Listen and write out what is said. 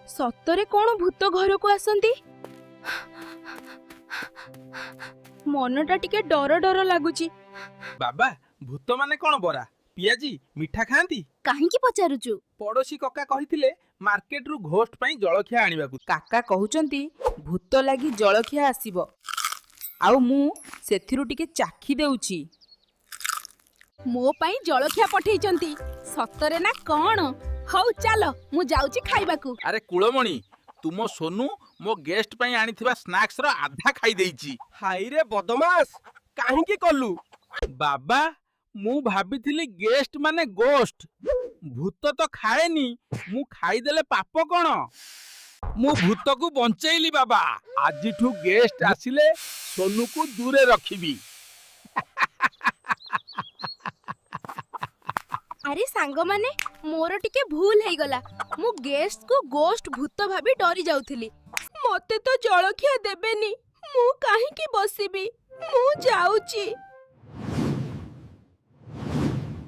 ସତରେ କଣ ଭୂତ ଘରକୁ ଆସନ୍ତି? ମନଟା ଟିକେ ଡର ଡର ଲାଗୁଛି। ବାବା, ଭୂତ ମାନେ କଣ ବରା, ପିଆଜି, ମିଠା ଖାଆନ୍ତି? କାହିଁକି ପଚାରୁଛୁ? ପଡୋଶୀ କକା କହିଥିଲେ ମାର୍କେଟରୁ ଘୋଷ୍ଟ ପାଇଁ ଜଳଖିଆ ଆଣିବାକୁ। କାକା କହୁଛନ୍ତି ଭୂତ ଲାଗି ଜଳଖିଆ ଆସିବ, ଆଉ ମୁଁ ସେଥିରୁ ଟିକେ ଚାଖି ଦେଉଛି। ମୋ ପାଇଁ ଜଳଖିଆ ପଠେଇଛନ୍ତି ସତରେ ନା କଣ? ହଉ ଚାଲ, ମୁଁ ଯାଉଛି ଖାଇବାକୁ। ଆରେ କୁଳମଣି, ତୁମ ସୋନୁ ମୋ ଗେଷ୍ଟ ପାଇଁ ଆଣିଥିବା ସ୍ନାକ୍ସର ଆଧା ଖାଇ ଦେଇଛି। ହାଇରେ ବଦମାସ, କାହିଁକି କଲୁ? ବାବା, ମୁଁ ଭାବିଥିଲି ଗେଷ୍ଟ ମାନେ ଗୋଷ୍ଟ। ଭୂତ ତ ଖାଏନି, ମୁଁ ଖାଇଦେଲେ ପାପ କଣ? ମୁଁ ଭୂତକୁ ବଞ୍ଚେଇଲି ବାବା। ଆଜିଠୁ ଗେଷ୍ଟ ଆସିଲେ ସୋନୁକୁ ଦୂରେ ରଖିବି। ଆରେ ସାଙ୍ଗମାନେ, ମୋର ଟିକେ ଭୁଲ ହେଇଗଲା। ମୁଁ ଗେଷ୍ଟକୁ ଗୋଷ୍ଟ ଭୂତ ଭାବି ଡରି ଯାଉଥିଲି। ମତେ ତ ଜଳଖିଆ ଦେବେନି, ମୁଁ କାହିଁକି ବସିବି? ମୁଁ ଯାଉଛି।